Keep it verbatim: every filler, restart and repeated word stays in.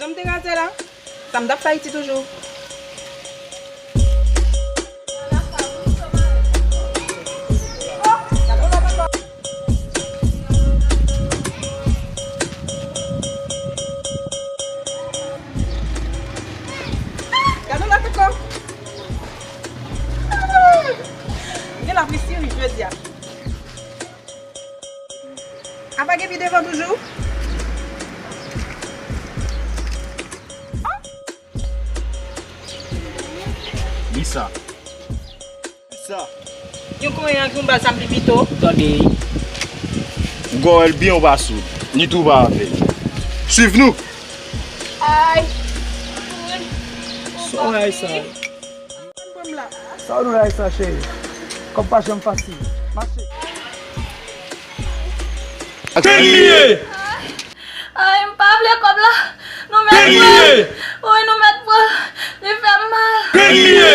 M te ka di la, sa m t ap fè Ayiti toujou. Gade yon lòt ankò. Gen lapli seri jodi a. Apa gen pi devan toujou? Lisa. Lisa. Yon konyen ak yon bal sa m pi pito. Tande. Ou gon wè l byen ou pa sou. Ni tou pa avè l. Swiv nou. Ay. Son ay sa. Sa w dwe ay sa, cheri? Kòb pa janm fasil. Mache. Kel li ye? Ay, m pa vle kòb la. Nou mèt pran. Wi, nou mèt pran. Li fè m mal. Kel li ye?